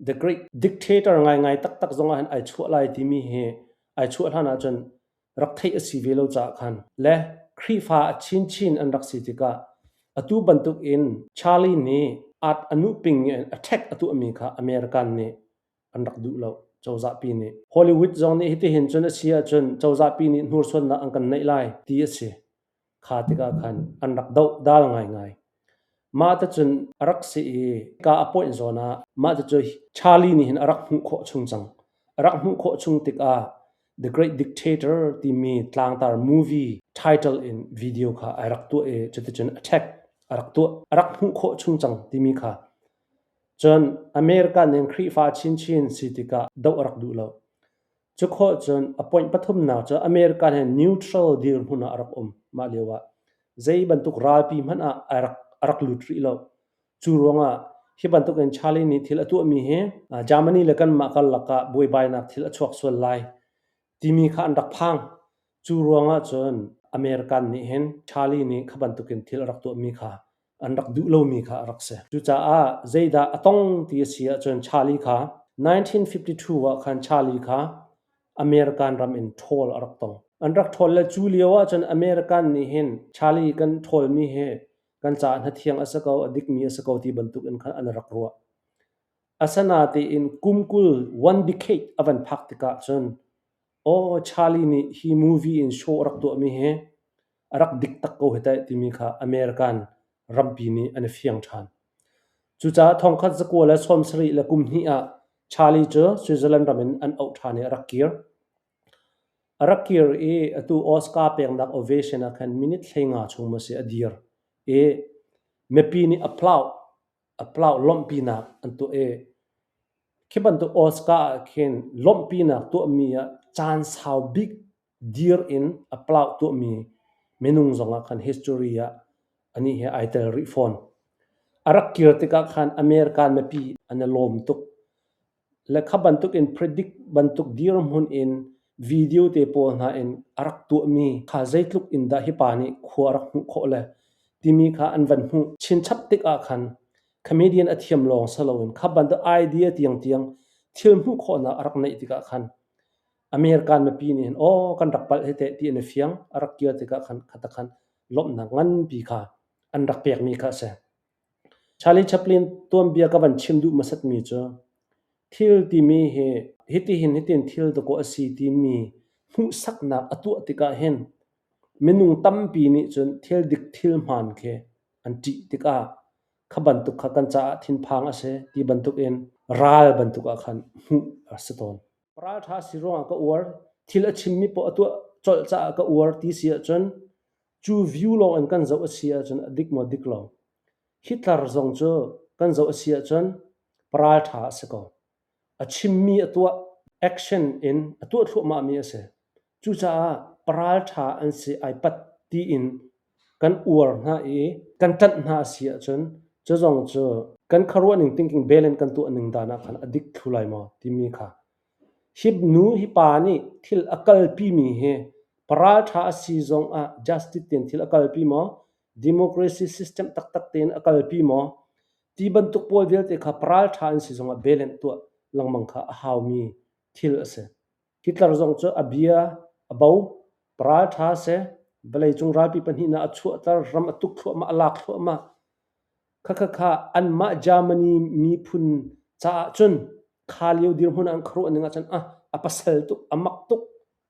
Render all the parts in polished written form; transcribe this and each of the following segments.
The Great Dictator ngaingai taktak zong ah hin ai chuah lai timi hi ai chuah hlan ahcun rak theih a si ve lo caah khan le Khrihfa a chinchin an rak si tikah atu bantuk in Charlie nih at a nuhping in attack a tuahmi kha American nih an rak duh lo cozahpi nih. Hollywood zong nih hitihin cun a si ahcun cozahpi nih hnursuannak an kan neih lai ti a si. Kha tikah khan an rak doh dal ngaingai. Mah ticun a rak si i ka a point zawn ah mah cucu Charlie nih hin a rak hmuh khawh chung cang. A rak hmuh khawh chung tikah The Great Dictator timi tlangtar movie title in video kha ai rak tuah i cuticun attack a rak tuah. A rak hmuh khawh chung cang timi kha. Cun American in Khrihfa chinchin si tikah doh a rak duh lo. Cukhawh cun a point pathumnak cu American he neutral dirhmun ah a rak um mah lio ah. Zei bantuk ralpi hmanh ah a rak lut rih lo. Cu ruangah hi bantuk in Charlie nih thil a tuahmi hi Germany le kanmah karlak ah buaibainak thil a chuak sual lai timi kha an rak phang. Cu ruangah cun American nih hin Charlie nih kha bantuk in thil a rak tuahmi kha an rak duh lomi kha a rak si. Cucaah zeidah a tong ti a si ahcun Charlie kha 1952 ah khan Charlie kha American ram in ṭhawl a rak tong. An rak ṭhawl le cu lio ahcun American nih hin Charlie kan ṭhawlmi hi kan caah hnathiang a si ko, a dikmi a si ko ti bantuk in khan an rak ruah. Asinain kum 20 one decade a van phak tikah cun aw Charlie nih hi movie in show a rak tuahmi hi a rak dik tak ko hi teh timi kha American rampi nih an i fiang ṭhan. Cucaah thongkhat zakua le 70 le kum hnih ah Charlie cu Switzerland ram in an auh ṭhan i a rak kir. A rak kir i atu Oscar peknak ovation ah khan minute 15 chung maw si a dir i mipi nih applaud applaud lawmhpinak an tuah i khi bantuk Oscar ah khin lawmhpinak tuahmi ah caan sau bik dir in applaud tuahmi minung zongah khan history ah anih he ai tel rih fawn. A rak kir tikah khan American mipi an i lawm tuk. Le kha bantuk in predict bantuk dirhmun in video te pawl hna in a rak tuahmi kha zeitluk in dah hi pa nih khua a rak hmuh khawh le timi kha an van hmuh chinchap tikah khan comedian a thiam lawng si loin kha bantuk idea tiangtiang thil hmuh khawhnak a rak neih tikah khan American mipi nih hin aw kan rak palh hi teh ti an i fiang a rak kir tikah khan khata khan lawmhnak nganpi kha an rak pekmi kha a si. Charlie Chaplin tuanbia ka van chim duh hmasatmi cu thil timi hi hitihin hitin thil dakaw a si timi hmuhsaknak a tuah tikah hin minung tampi nih cun thil dik thil hmaan khi an ṭih tikah kha bantuk kha kan caah thinphang a si ti bantukin ral bantuk ah khan hmuh a si tawn. Ralṭha si ruangah ka uar, thil a chimmi poah a tuah colh caah ka uar ti si ahcun cu view lawng in kan zoh a si ahcun a dik maw dik lo. Hitler zong cu kan zoh a si ahcun ralṭha a si ko. A chimmi a tuah, action in a tuah thluahmahmi a si. Cucaah ralṭha an si ai pat tiin kan uar hna i kan ṭanh hna a si ahcun cu zong cu kan khuaruahning thinking balance kan tuahning dan ah khan a dik thlu lai maw timi kha hi nu hi pa nih thil a kalpimi hi ralṭha a si zong ah justice tein thil a kalpi maw democracy system taktak tein a kalpi maw ti bantuk pawl vialte kha ralṭha an si zong ah balance tuah lengmang kha a haumi thil a si. Hitler zong cu a bia a bo, ralṭha a si, vawleicung ralpi pahnihnak a chuahter, ram a tuk thluahmah, a lak thluahmah. Khakha anmah Germany miphun caah cun kha lio dirhmun ah an khuaruah ning ahcun ah a pasal tuk, a mak tuk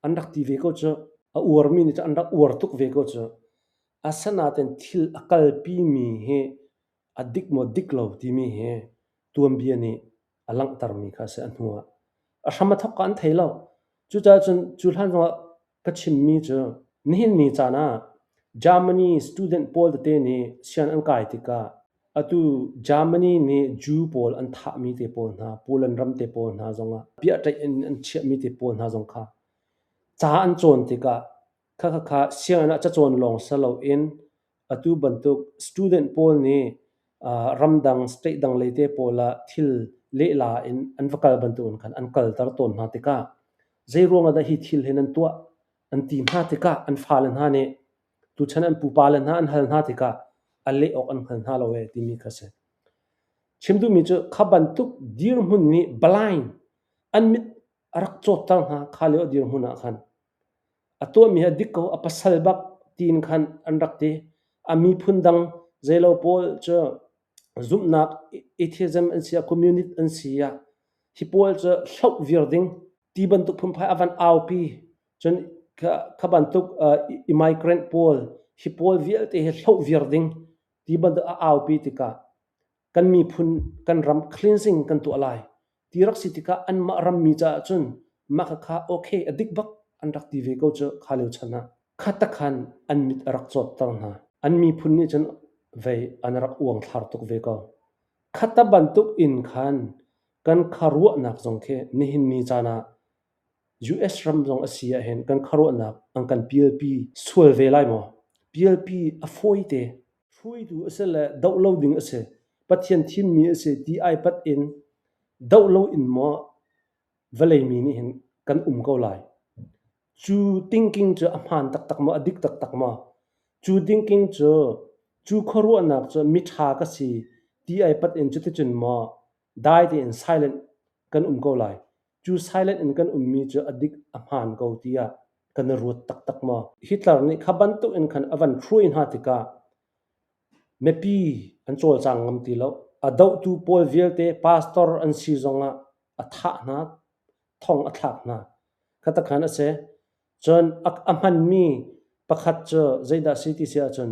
an rak ti ve ko cu. A uarmi nih cun an rak uar tuk ve ko cu. Asinain thil a kalpimi hi a dik maw dik lo timi hi tuanbia nih a langhtermi kha a si a hnu ah. A hram a thawk ka an thei lo. Cucaah cun cu hlan zongah ka chimmi cu nihin ni caan ah Germany student pawl tete nih sian an kai tikah atu Germany nih Jew pawl an thahmi te pawl hna, Poland ram te pawl hna zongah piahṭaih in an chiahmi te pawl hna zong kha ca an cawn tikah khakha sianginn ah cacawn lawng si loin atu bantuk student pawl nih ramdang state dang lei te pawl ah thil lehla in an va kal bantukin khan an kalter tawn hna tikah zeiruang ah dah hi thil hi nan tuah an ti hna tikah an fale hna nih tuchan an pupa le hna an hal hna tikah a leh awk an hngal hna lo ee timi kha si. Chim duhmi cu kha bantuk dirhmun nih blind an mit a rak cawtter hna kha lio a dirhmun ah khan. A tuahmi hi a dik ko, a pasal bak tiin khan an rak ti. A miphun dang zeilo pawl cu zumhnak atheism an si ah communist an si ah hi pawl cu hloh viar ding ti bantuk phunphai a van aupi. Cun kha bantuk immigrant pawl hi pawl vialte hi hloh viar ding ti bantuk a aupi tikah kan miphun kan ram cleansing kan tuah lai ti rak si tikah anmah rammi caah cun mah khakha okay a dik bak an rak ti ve ko cu kha lio chan ah. Khatakhan an mit a rak cawtter hna. An miphun nih cun vei an rak uangthlar tuk ve ko. Khata bantuk in khan kan khuaruahnak zong khi nihin ni caan ah US ram zong a si ahhin kan khuaruahnak an kan pialpi sual ve lai maw? Pialpi a fawite. Hruaitu a si le doh lo ding a si. Pathian thimmi a si ti ai pat in doh lo in maw vawlei mi nih hin kan um ko lai. Cu thinking cu a hmaan taktak maw, a dik taktak maw? Cu thinking cu, cu khuaruahnak cu miṭha ka si ti ai pat in cuticun maw dai tein silent kan um ko lai. Cu silent in kan ummi cu a dik a hmaan ko tiah kan i ruat taktak maw? Hitler nih kha bantuk in khan a van hruai hna tikah mipi an cawlcang ngam ti lo. A dohtu pawl vialte pastor an si zongah a thah hna, thong a thlak hna. Khatakhan a si. Cun a hmanmi pakhat cu zeidah si ti si ahcun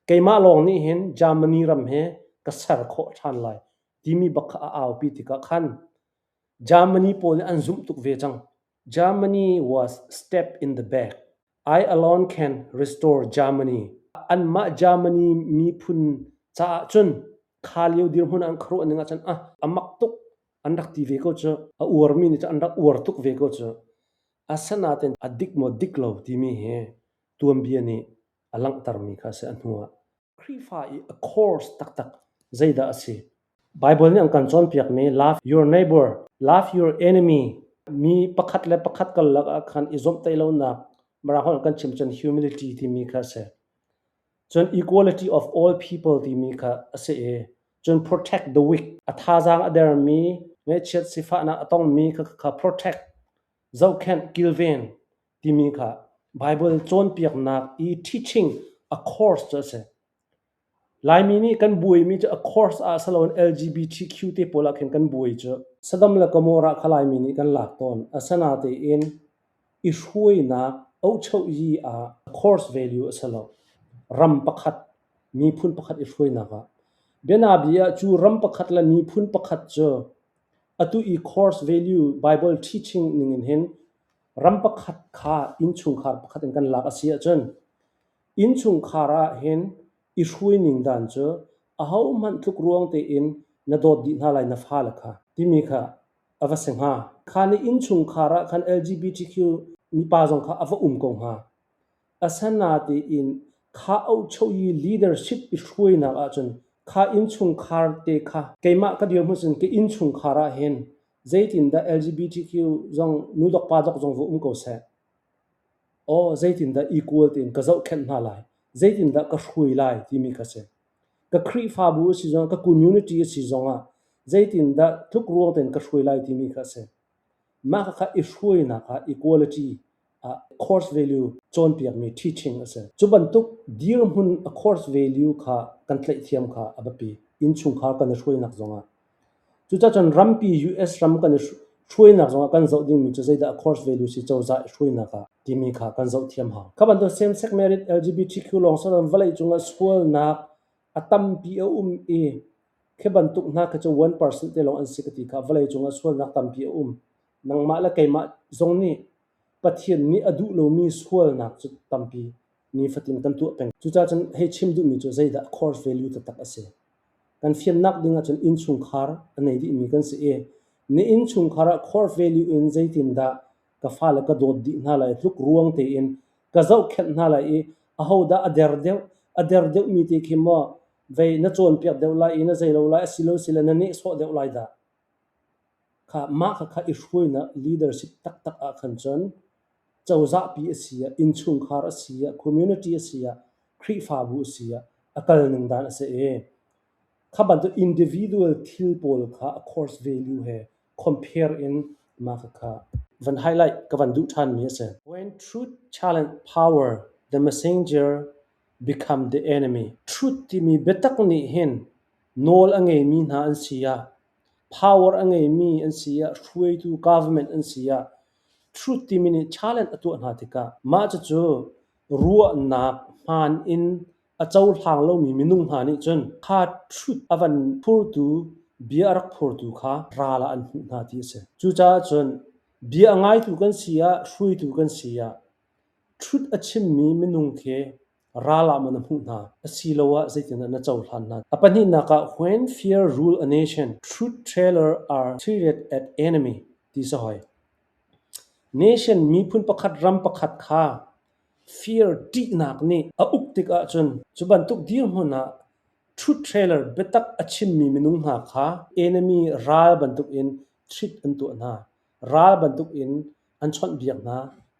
keimah lawng nih hin Germany ram hi ka ser khawh ṭhan lai timi bak kha a aupi tikah khan Germany pawl nih an zumh tuk ve cang. Germany was step in the back. I alone can restore Germany. Anmah Germany miphun caah cun kha lio dirhmun an khuaruah ning ahcun ah a mak tuk an rak ti ve ko cu. A uarmi nih cun an rak uar tuk ve ko cu. Asinain a dik maw dik lo timi hi tuanbia nih a langhtermi kha a si a hnu ah. Khrihfa i a course taktak zeidah a si? Baibal nih an kan cawnpiakmi love your neighbor, love your enemy, mi pakhat le pakhat karlak ah khan i zawmhtaih lonak Mirang holh kan chim cun humility timi kha a si. Cun equality of all people timi kha a si i cun protect the weak, a thazaang a dermi, ngaihchiat sifahnak a tongmi kha kha protect, zohkhenh, kilven timi kha Bible cawnpiaknak i teaching a course cu a si. Laimi nih kan buaimi cu a course ah si loin LGBTQ te pawl ah khin kan buai cu. Sodom le Gomorrah kha Laimi nih kan lak tawn. Asinatein i hruainak ohchoh-yi ah course value a si lo. Ram pakhat, miphun pakhat i hruainak ah. Bianabia ah cu ram pakhat le miphun pakhat cu atu i course value Bible teaching ning in hin ram pakhat kha innchungkhar pakhat in kan lak a si ahcun Innchungkhar ah hin i hruaining dan cu ahohmanh tluk ruang tein na dawt dih hna lai na fale kha timi kha a va si hnga. Kha nih innchungkhar ah khan LGBTQ mipa zong kha a va um ko hnga. Asanatein kha ohchoyi leadership i hruainak ahcun kha innchungkhar te kha keimah ka dirhmun cun ka innchungkhar ah hin zeitindah LGBTQ zong nu dok pa dok zong va um ko seh. Aw zeitindah equal tein ka zohkhenh hna lai, zeitindah ka hruai lai timi kha si. Ka Khrihfabu a si zongah, ka community a si zongah zeitindah tlukruang tein ka hruai lai timi kha a si. Mah khakha i hruainak ah equality ah course value cawnpiakmi teaching a si. Cu bantuk dirhmun a course value kha kan tlaih kha a biapi. Innchungkhar kan i hruainak zongah. Cucacun rampi US ram kan i hruainak zongah kan zoh dingmi cu zeidah course value si cozah i hruainak ah timi kha kan zoh thiam hau. Kha bantuk same sex marriage LGBTQ lawng si loin vawlei cungah sualnak a tampi a um i khi bantuk hna khi cu 1% te lawng an si ka ti kha vawlei cungah sualnak tampi a um. Nangmah le keimah zong nih Pathian nih a duh lomi sualnak cu tampi nifatin kan tuah peng. Cucaah cun hei chim duhmi cu zeidah course value taktak a si. Kan fiannak ding ahcun innchungkhar a nei dihmi kan si i na innchungkhar ah core value in zeitindah ka fale ka dawt dih hna lai tluk ruang tein ka zohkhenh hna lai i ahodah a der deuh a der deuhmi te khi maw vei na cawnpiak deuh lai i na zeilo lai asilo sile na nehsawh deuh lai dah. Kha mah kha i hruainak leadership taktak ah khan cun cozahpi a si ah, innchungkhar a si ah, community a si ah, Khrihfabu a si ah a kal ning dan a si i. Kha bantuk individual thil pawl kha a course value he compare in mah kha van highlight ka van duh ṭhanmi a si. When truth challenge power, the messenger become the enemy. Truth timi biatak nih hin nawl a ngeimi hna an si ah, power a ngeimi an si ah, hruaitu government an si ah, truth timi nih challenge a tuah hna tikah mah cucu ruahnak hmaan in a cohlang lomi minung hna nih cun kha truth a van phurtu, bia a rak phurtu kha ral ah an hmuh hna ti a si. Cucaah cun bia a ngaitu kan si ah, hruaitu kan si ah, truth a chimmi minung khi ral ah maw na hmuh hna, asiloah zeitindah na cohlan hna. A pahnihnak ah, when fear rule a nation, truth teller are treated as enemy ti si hoi. Nation miphun pakhat ram pakhat kha fear ṭihnak nih a uk tik ahcun cu bantuk dirhmun ah truth teller biatak a chimmi minung hna kha enemy ral bantukin treat an tuah hna. Ral bantukin an chawnhbiak hna,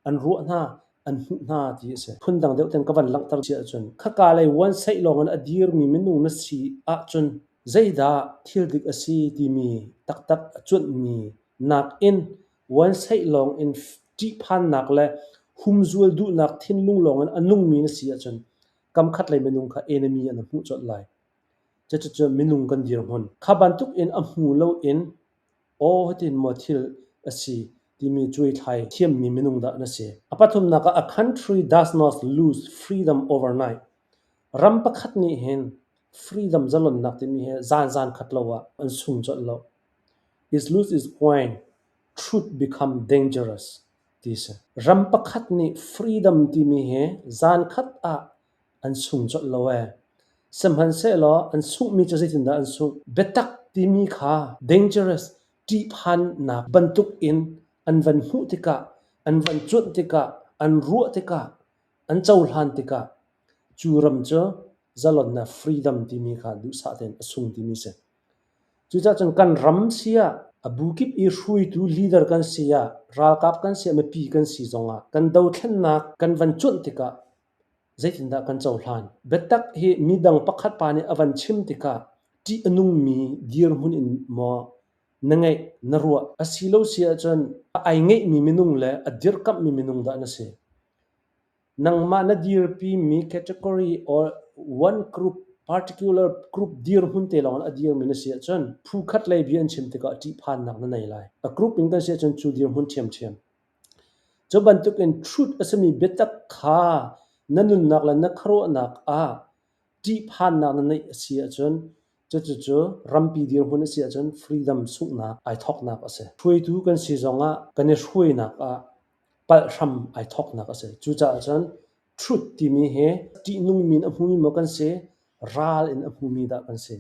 an ruah hna, an hmuh hna ti a si. Phundang deuh ten ka van langhter si ahcun khaka lei uansaih lawngin a dirmi minung na si ahcun zeidah thil dik a si timi taktak a cuanhmi nakin uansaih lawng in ṭihphannak le humzual duhnak thinlung lawngin a nungmi na si ahcun kamkhat lei minung kha enemy an hmuh colh lai. Cucu minung kan dirhmun. Kha bantuk in a hmu loin aw hitin maw thil a si timi cuaithlai thiammi minung dah na si. A pathumnak ah a country does not lose freedom overnight. Ram pakhat nih hin freedom zalonnak timi hi zan khat lo ah an sung colh lo. Is lose is when truth become dangerous ti si. Ram pakhat nih freedom timi hi zan khat ah an sung colh lo ee. Sihmanhsehlaw an sunghmi cu zeitindah an sungh? Biatak timi kha dangerous ṭihphannak bantuk in an van hmuh tikah, an van cuanh tikah, an ruah tikah, an cohlan tikah cu ram cu zalonnak freedom timi kha duhsah tein a sung timi si. Cucaah cun kan ram si ah, a bu kip i hruaitu leader kan si ah, ralkap kan si ah, mipi kan si zongah kan dothlennak kan van cuanh tikah zeitindah kan cohlan? Biatak hi midang pakhat pa nih a van chim tikah ṭih a nungmi dirhmun in maw na ngeih, na ruah? Asilo si ahcun ai ngeihmi minung le a dirkamhmi minung dah na si? Nangmah na dirpimi category or one group, particular group dirhmun te lawng in a dirmi na si ahcun phu khat lei bia an chim tikah ṭihphannak na nei lai. A group in kan si ahcun cu dirhmun ṭhiamṭhiam. Cu bantukin truth a simi biatak kha na nunnak le na khuaruahnak ah ṭihphannak na neih a si ahcun cucucu rampi dirhmun a si ahcun freedom sunghnak ai thawknak a si. Hruaitu kan si zongah kan i hruainak ah palh hram ai thawknak a si. Cucaah cun truth timi hi ṭihnungmi in a hmumi maw kan si, ral in a hmumi dah kan si?